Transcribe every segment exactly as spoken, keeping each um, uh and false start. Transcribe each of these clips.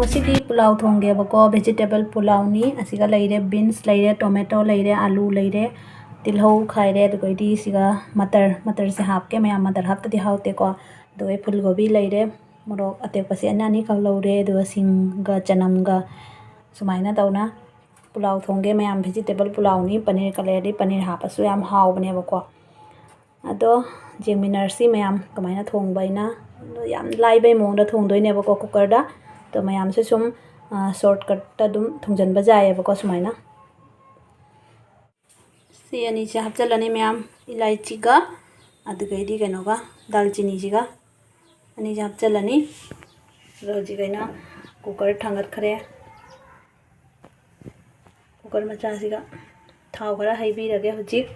ꯉꯁꯤꯗꯤ ꯄꯨꯂꯥꯎ ꯊꯣꯡꯒꯦꯕꯀꯣ, vegetable ꯄꯨꯂꯥꯎꯅꯤ꯫ ꯑꯁꯤꯒ ꯂꯩꯔꯦ, beans ꯂꯩꯔꯦ, tomato ꯂꯩꯔꯦ, ꯑꯂꯨ ꯂꯩꯔꯦ, ꯇꯤꯜꯍꯧ ꯈꯥꯏꯔꯦ, ꯑꯗꯨꯒꯩꯗꯤ ꯁꯤꯒ ꯃꯇꯔ, ꯃꯇꯔꯁꯦ ꯍꯥꯞꯀꯦ ꯃꯌꯥꯝ, ꯃꯇꯔ ꯍꯥꯞꯇꯗꯤ ꯍꯥꯎꯇꯦꯀꯣ꯫ ꯑꯗꯨꯒ ꯐꯨꯜ ꯀꯣꯕꯤ ꯂꯩꯔꯦ, ꯃꯣꯔꯣꯛ ꯑꯇꯦꯛꯄꯁꯦ ꯑꯅꯤ ꯑꯅꯤꯈꯛ ꯂꯧꯔꯦ, ꯑꯗꯨꯒ ꯁꯤꯡꯒ ꯆꯅꯝꯒ ꯁꯨꯃꯥꯏꯅ ꯇꯧꯅ ꯄꯨꯂꯥꯎ ꯊꯣꯡꯒꯦ ꯃꯌꯥꯝ, vegetable ꯄꯨꯂꯥꯎꯅꯤ꯫ ꯄꯅꯤꯔ ꯀꯂꯔꯗꯤ ꯄꯅꯤꯔ ꯍꯥꯞꯄꯁꯨ ꯌꯥꯝ ꯍꯥꯎꯕꯅꯦꯕꯀꯣ꯫ ꯑꯗꯣ ꯌꯦꯡꯃꯤꯟꯅꯔꯁꯤ ꯃꯌꯥꯝ ꯀꯃꯥꯏꯅ ꯊꯣꯡꯕ ꯑꯩꯅ꯫ ꯑꯗꯣ ꯌꯥꯝ ꯂꯥꯏꯕꯩ ꯃꯑꯣꯡꯗ ꯊꯣꯡꯗꯣꯏꯅꯦꯕꯀꯣ ꯀꯨꯀꯔꯗ꯫ ꯑꯗꯣ ꯃꯌꯥꯝꯁꯦ ꯁꯨꯝ, ꯑ, shortcutꯇ ꯑꯗꯨꯝ ꯊꯣꯡꯖꯟꯕ ꯌꯥꯏꯌꯦꯕꯀꯣ ꯁꯨꯃꯥꯏꯅ꯫ ꯁꯤ ꯑꯅꯤꯁꯦ ꯍꯥꯞꯆꯤꯜꯂꯅꯤ ꯃꯌꯥꯝ, ꯏꯂꯥꯏꯆꯤꯒ ꯑꯗꯨꯗꯩꯗꯤ ꯀꯩꯅꯣꯒ, ꯗꯥꯜꯆꯤꯅꯤꯁꯤꯒ ꯑꯅꯤꯁꯦ ꯍꯥꯞꯆꯤꯜꯂꯅꯤ꯫ ꯑꯗꯣ ꯍꯧꯖꯤꯛ ꯑꯩꯅ ꯀꯨꯀꯔ ꯊꯥꯡꯒꯠꯈ꯭ꯔꯦ꯫ ꯀꯨꯀꯔ ꯃꯆꯥꯁꯤꯒ ꯊꯥꯎ ꯈꯔ ꯍꯩꯕꯤꯔꯒꯦ ꯍꯧꯖꯤꯛ꯫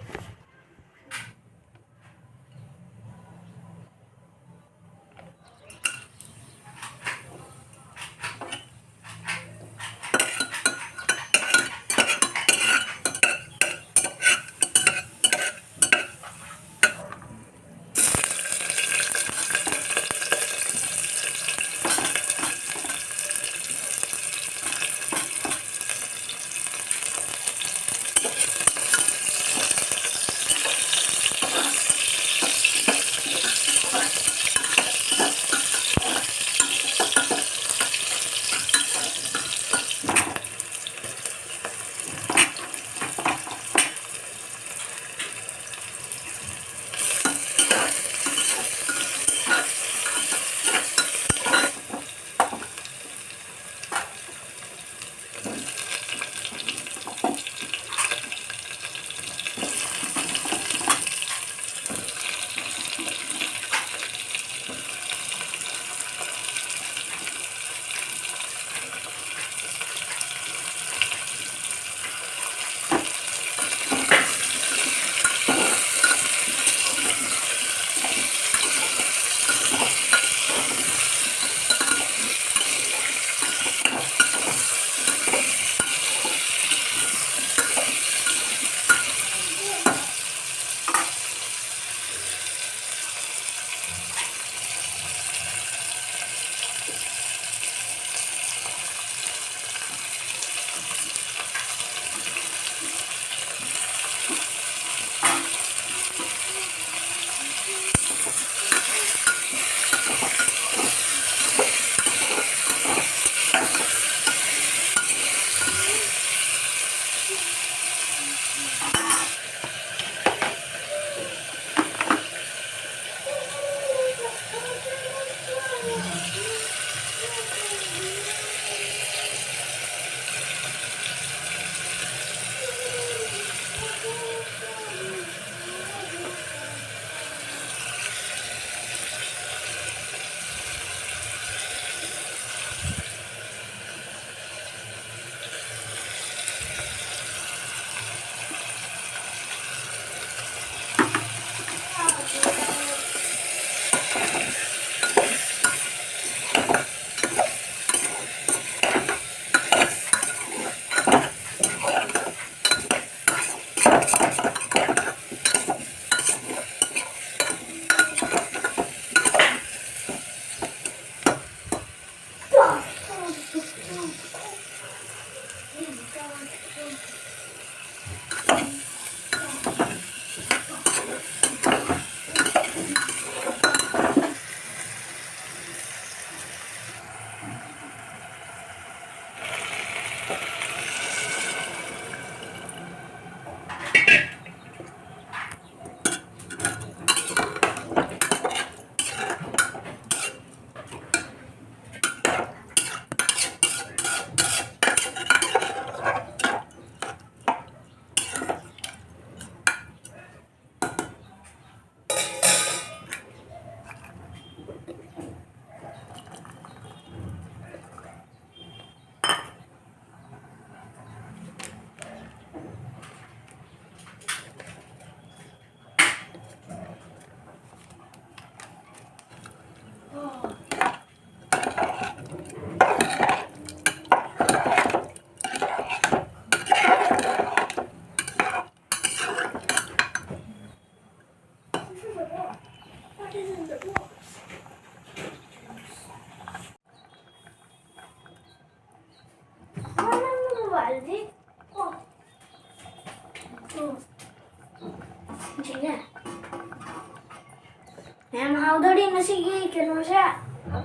ꯌꯥꯝ ꯍꯥꯎꯗꯧꯔꯤ ꯉꯁꯤꯒꯤ ꯀꯩꯅꯣꯁꯦ꯫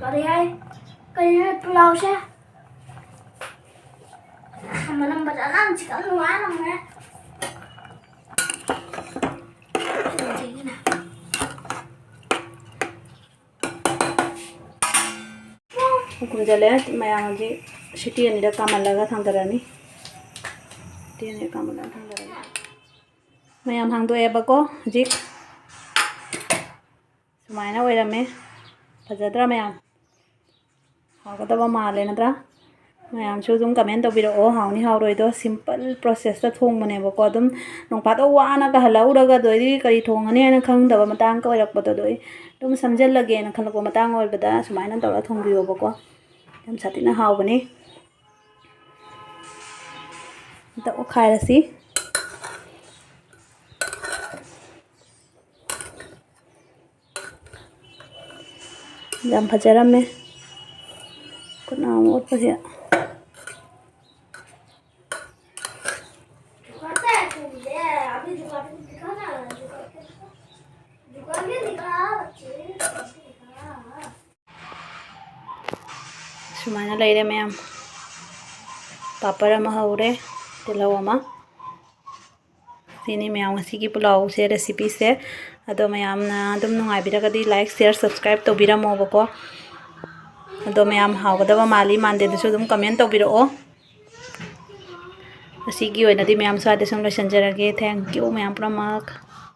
ꯀꯔꯤ ꯍꯥꯏ? ꯀꯔꯤ ꯍꯥꯏ? ꯄꯨꯂꯥꯎꯁꯦ꯫ ꯃꯅꯝ ꯐꯖꯅ ꯆꯤꯛꯀꯟ ꯅꯨꯡꯉꯥꯏꯅ ꯃꯨꯟꯅꯦ꯫ ꯈꯨꯝꯖꯤꯜꯂꯦ꯫ ꯃꯌꯥꯝ ꯍꯧꯖꯤꯛ ꯁꯤꯇꯤ ꯑꯅꯤꯗ ꯀꯥꯝꯍꯜꯂꯒ ꯊꯥꯡꯗꯔꯅꯤ꯫ ꯁꯤꯇꯤ ꯑꯅꯤꯗ ꯀꯥꯝꯍꯜꯂꯒ ꯊꯥꯡꯗꯔꯅꯤ꯫ ꯃꯌꯥꯝ ꯍꯥꯡꯗꯣꯛꯑꯦꯕꯀꯣ ꯍꯧꯖꯤꯛ꯫ ꯁꯨꯃꯥꯏꯅ ꯑꯣꯏꯔꯝꯃꯦ꯫ ꯐꯖꯗ꯭ꯔꯥ ꯃꯌꯥꯝ? ꯍꯥꯎꯒꯗꯕ ꯃꯥꯜꯂꯦ ꯅꯠꯇ꯭ꯔꯥ? ꯃꯌꯥꯝꯁꯨ ꯑꯗꯨꯝ ꯀꯃꯦꯟ ꯇꯧꯕꯤꯔꯛꯑꯣ, ꯍꯥꯎꯅꯤ ꯍꯥꯎꯔꯣꯏꯗꯣ꯫ ꯁꯤꯝꯄꯜ ꯄ꯭ꯔꯣꯁꯦꯁꯇ ꯊꯣꯡꯕꯅꯦꯕꯀꯣ꯫ ꯑꯗꯨꯝ ꯅꯣꯡꯐꯥꯗꯣꯛ ꯋꯥꯅꯒ ꯍꯜꯂꯛꯎꯔꯒ ꯑꯗꯩꯗꯤ ꯀꯔꯤ ꯊꯣꯡꯉꯅꯤ ꯍꯥꯏꯅ ꯈꯪꯗꯕ ꯃꯇꯥꯡꯒ ꯑꯣꯏꯔꯛꯄꯗꯣ, ꯑꯗꯣ ꯑꯩ ꯑꯗꯨꯝ ꯁꯝꯖꯜꯂꯒꯦꯅ ꯈꯜꯂꯛꯄ ꯃꯇꯥꯡ ꯑꯣꯏꯕꯗ ꯁꯨꯃꯥꯏꯅ ꯇꯧꯔꯒ ꯊꯣꯡꯕꯤꯌꯣꯕꯀꯣ꯫ ꯌꯥꯝ ꯁꯥꯊꯤꯅ ꯍꯥꯎꯕꯅꯤ꯫ ꯑꯝꯇ ꯑꯣꯠꯈꯥꯏꯔꯁꯤ꯫ ꯌꯥꯝ ꯐꯖꯔꯝꯃꯦ꯫ ꯈꯨꯠꯅ ꯑꯃꯨꯛ ꯑꯣꯠꯄꯁꯦ꯫ ꯁꯨꯃꯥꯏꯅ ꯂꯩꯔꯦ ꯃꯌꯥꯝ꯫ ꯄꯥꯄꯔ ꯑꯃ ꯍꯧꯔꯦ, ꯇꯤꯜꯍꯧ ꯑꯃ꯫ ꯁꯤꯅꯤ ꯃꯌꯥꯝ ꯉꯁꯤꯒꯤ ꯄꯨꯂꯥꯎꯁꯦ, recipeꯁꯦ꯫ ꯑꯗꯣ ꯃꯌꯥꯝꯅ ꯑꯗꯨꯝ ꯅꯨꯡꯉꯥꯏꯕꯤꯔꯒꯗꯤ like, share, subscribe ꯇꯧꯕꯤꯔꯝꯃꯣꯕꯀꯣ꯫ ꯑꯗꯣ ꯃꯌꯥꯝ ꯍꯥꯎꯒꯗꯕ ꯃꯥꯜꯂꯤ ꯃꯥꯟꯗꯦꯗꯨꯁꯨ ꯑꯗꯨꯝ comment ꯇꯧꯕꯤꯔꯛꯑꯣ꯫ ꯉꯁꯤꯒꯤ ꯑꯣꯏꯅꯗꯤ ꯃꯌꯥꯝ ꯁ꯭ꯋꯥꯏꯗ ꯁꯨꯝ ꯂꯣꯏꯁꯤꯟꯖꯔꯒꯦ꯫ Thank you ꯃꯌꯥꯝ ꯄꯨꯝꯅꯃꯛ꯫